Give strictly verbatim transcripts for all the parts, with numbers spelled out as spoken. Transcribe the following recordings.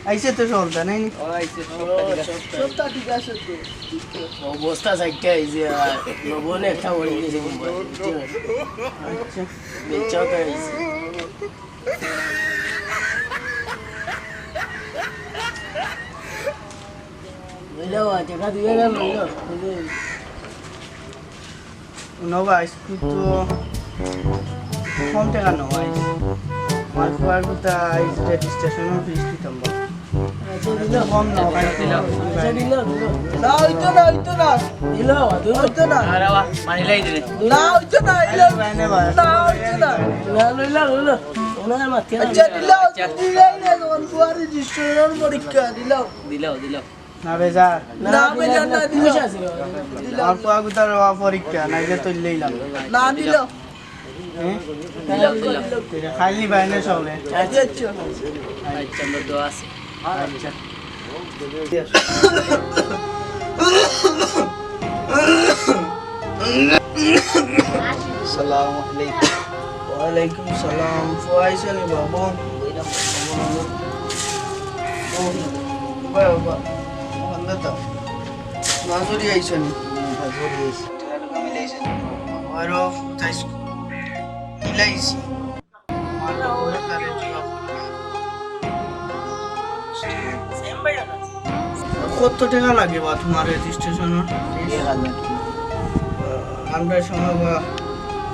আইছে তো সবতা, নাই নি? ও, আইছে, সবতা ঠিক আছে। সবতা ঠিক আছে তো। অবস্থা চাইটা এই যে, আর লবণে একটা পড়ি গেছে মোবাইল, বুঝছো? আচ্ছা। বেচাও তো আইছে। লইলাও, আর টাকা দিয়ে গেল, লইলাও। হুনো ভাই, আইজ তো কম টেকা নায়। আমার ফুয়ার কথা আইজ রেজিস্ট্রেশনর ফিস দিতাম বা। আচ্ছা, দিলাও। কম নায় ভাই। আচ্ছা, দিলাও, দিলাও। না, অইতো না, অইতো না। দিলাও, দিলাও। অইতো না। আরে বাহ, মানিলাই দিলে। না, অইতো না, দিলাও। না, অইতো না। না, লইলাও, লইলাও। ওনার মাথা আচ্ছা, দিলাও, আচ্ছা। দিলাও না, তোমার ফুয়ার রেজিস্ট্রেশন পরীক্ষা, দিলাও। দিলাও, দিলাও। না বেজার। না, না, বেজার না, দিলাও। দিলাও। আমার ফুয়া গুতার পরীক্ষা, নাইলে তো লইলাম। না, দিলাও। হ্যাঁ? দিলাও, দিলাও। ঠিক আছে, খাইলি বাইনে চলে। আচ্ছা, আচ্ছা। আচ্ছা, আমরা দোয়া আছে। আচ্ছা। আসসালামু আলাইকুম। ওয়ালাইকুম সালাম। ফুয়া আইছো নি বাবু? ও, বাবা, বাবা। মোহন দাদা। মাজুরি আইছো নি? মাজুরি আইছি। আর তাই মিলাইছি। কত টেকা লাগে বা তোমার রেজিস্ট্রেশনর? এক হাজার টেকা। আমরা সময় বা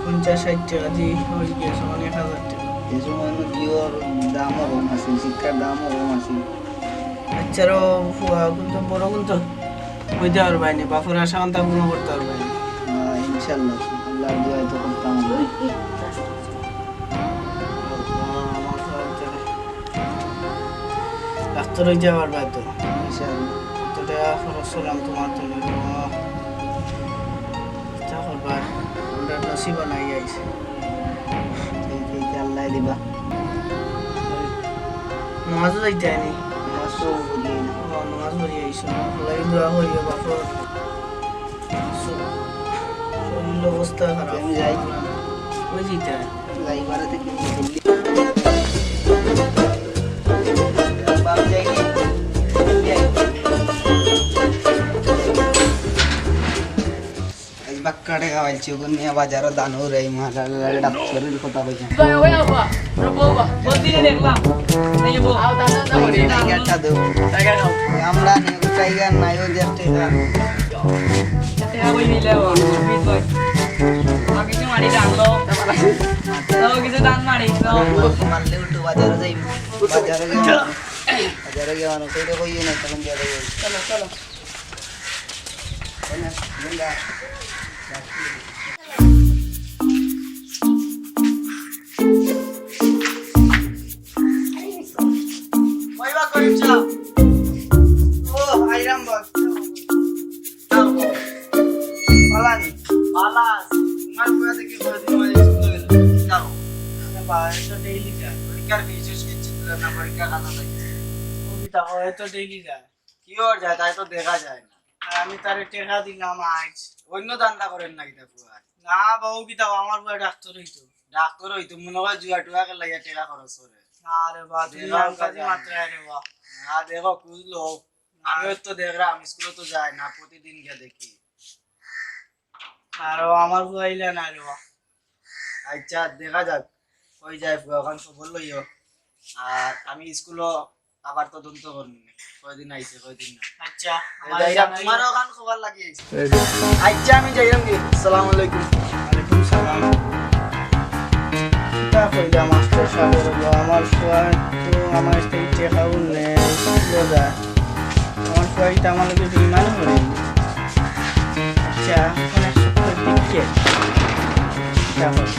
পঞ্চাশ ষাইট টেকা দি অই গেছে, মানে এক হাজার টেকা। এই সময় নু জিওর দামও কম আছিল, শিক্ষার দামও কম আছিল। আচ্ছা রে ফুয়া, কিন্তু বড় কিন্তু অইতে পারবায় নি, বাপর আশা আকাঙ্ক্ষা পূরণ করতে পারবায় নি। হ্যাঁ, ইনশাল্লাহ, আল্লাহর দোয়ায় তো করতাম। আল্লাহ, আমার তো আর ডাক্তার অইতে পারবায় তো। ইনশাআল্লাহ। কত টেকা খরচ করলাম তোমার জন্য, বাবা। ইতা করবা, আমরা নসিব নাই আইছে। এই, এই যে আল্লাহ দিবা। নামাজও যাইতে হয়নি। নামাজ তো পড়ি না। ও, নামাজ পড়ি আইছো। আল্লাহ দোয়া করিও, বাবা। শরীর অবস্থা খারাপ। আমি যাই। ওই যেটা। যাই, বাড়ি থেকে দিল্লি। বাপ যাই। আজ বাক্কা টেকা পাইছি, ওগুন নিয়া বাজারো দান হরে, এই মালালারে ডাক্তারের কথা কইছে। ওই, ওই, আব্বা, রূপো, আব্বা, বলতে দেখলাম। এই যে বউ। আও, দাদা, দাদা, এই দাদা। টাইগারটা দেবো। টাইগার দাও। আমরা নিয়ে টাইগার নাই, ওই যে টেকা। টেকা কই নিলে ও, বিশ ভাই। আর কিছু মারি জানলো। তাও কিছু দান মারি, তো। মারলে উল্টো বাজারে যাই। বাজারে গিয়া, বাজারে গিয়া মানুষ এটা কইও না, তখন গিয়া কইও। চলো, চলো। ওই বা করিম সাহেব। ও, আইরাম বল। যাও, বল। পালানি। পালাস। তোমার পুরা দেখি কতদিন মানে স্কুলে গেল। যাও। আরে বা, এ তো ডেইলি যায়। পরীক্ষার ফিস কিছু দিল না, পরীক্ষা খাতা পাইছে। ও কিতা, ও এ তো ডেইলি যায়। কি ওর যায়, তাই তো দেখা যায় না। আর আমি তারে টেকা দিলাম আইজ। অন্য ধান্দা করেন না কিতা ফুয়া? না বা, ও কিতা, আমার ফুয়া ডাক্তার অইতো। ডাক্তার অইতো, মনে হয় জুয়া টুয়া খেলাইয়া টেকা খরচ করে। না রে বা, তুমি দেখাও আনকাজি কাজে। মাত্রায় রে বা। না, দেখো, খুঁজলো। আমিও তো দেখলাম, স্কুলে তো যায় না, প্রতিদিন গিয়া দেখি। আর ও আমার ফুয়া ইলা না রে বা। আচ্ছা, দেখা যাক, কই যায় ফুয়া, ওখান খবর লইও। আর আমি স্কুলো আবার তদন্ত করমু নে, কয়দিন আইছে, কয়দিন না। আচ্ছা, এ আমার ভাই, জানাইও। তোমার ওখান খবর লাগি আইছে। এই যে। আচ্ছা, আমি যাইরাম গি। আসসালামু আলাইকুম। ওয়ালাইকুম সালাম। কিতা কইলা মাস্টার সাব, আমার ফুয়া তো আমার থেকে টেকাও নেয়, স্কুলো যায়। আমার ফুয়া ইতা আমার লগে বেইমানি করে। আচ্ছা, অনেক সুখ দেখে। কিতা কয়?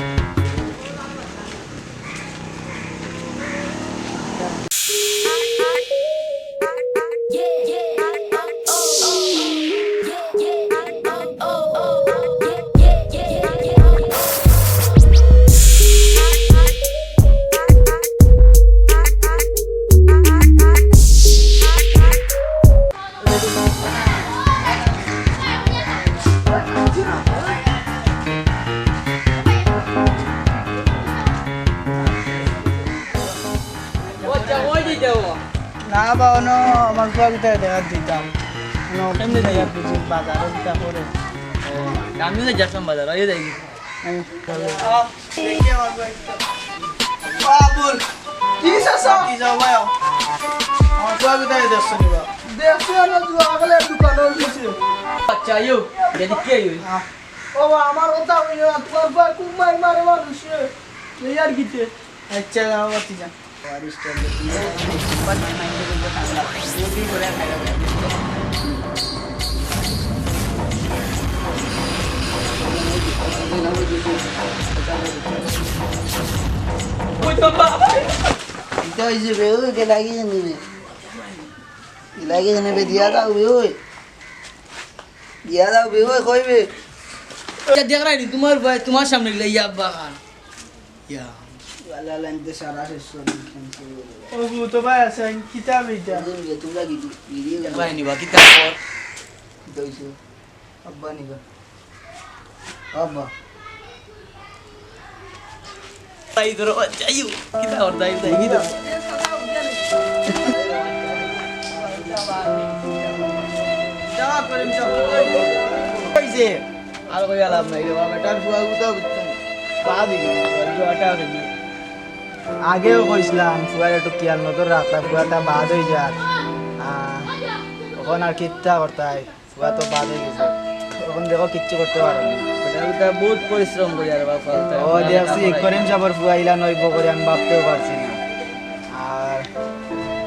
না বা, অনো আমার ফুয়া কিতা দেখা দিতাম। অনো এমনি দেখা দিই। বুঝি বাজারো কিতা করে। ও, আমিও তো যাচ্ছিলাম বাজার, ওই যাই। আমি আহ, দেখি আমার ফুয়া কিতা। বাবুল, কি চাচা? কি চাও ভাই? আমার ফুয়া কিতা দেখছো নি বা? দেখছি, অনো জুয়া খেলার দোকানো গেছে। আচ্ছা, আইও, যদি কে আইও? আহ, ও বা, আমার কথা হইল না, তোমার ফুয়া খুব মাইর মারে মানুষে। এই আর কিতে? আচ্ছা, যাও, বাতি যাও। ইতা অইছে বে, ওই গেলাগি নিবে। গেলাগি নিবে, দিয়া দাও বে, ওই। দিয়া দাও বে, ওই কইবে। ইয়া দেখ রাইনি, তোমার ভাই, তোমার সামনে গেলে ইয়া আব্বা খান। ইয়া। ওয়ালা লাইন তো সারা শেষ করে দিচ্ছেন। ও গো, তো ভাই আছে, কিতাব এটা? বুঝুন যে তোমরা কি দি-, ভিডিও দেখো। ভাই নিবা, কিতাব পড়। দইছো। আব্বা নিবা। আব্বা। তাই ধরো, যাইও। কিতা ওর দাই, দাই, কিতা? এই যে, আর কইয়া লাভ নাই রে বাবা, বেটার ফুয়া গুতা বুঝছেন। বাদ হই গেছে, জুয়াটা হই গেছে। আগেও কইছিলাম, ফুয়ার একটু খেয়াল নজর রাখতা, ফুয়াটা বাদ হই যার। আহ, অখন আর কিতা করতায়? ফুয়া তো বাদ হই গেছে। অখন দেখো কিচ্ছু করতে পারো না। এটা, এটা বহুত পরিশ্রম করি আর বাবা, ফলতে ও, আমরা দেখছি, কামড়াই। করিম সাবর ফুয়া ইলা নইব করি আমি ভাবতেও পারছি না। আর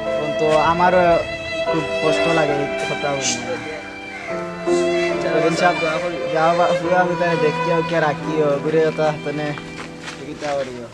অখন তো আমারও খুব কষ্ট লাগে এই কথা বলতে। করিম সাব, দোয়া করি। যাও বা-, ফুয়া আমি তারে দেখিও, কে রাখিও, ঘুরে যেতা, মানে, কিতা করিও।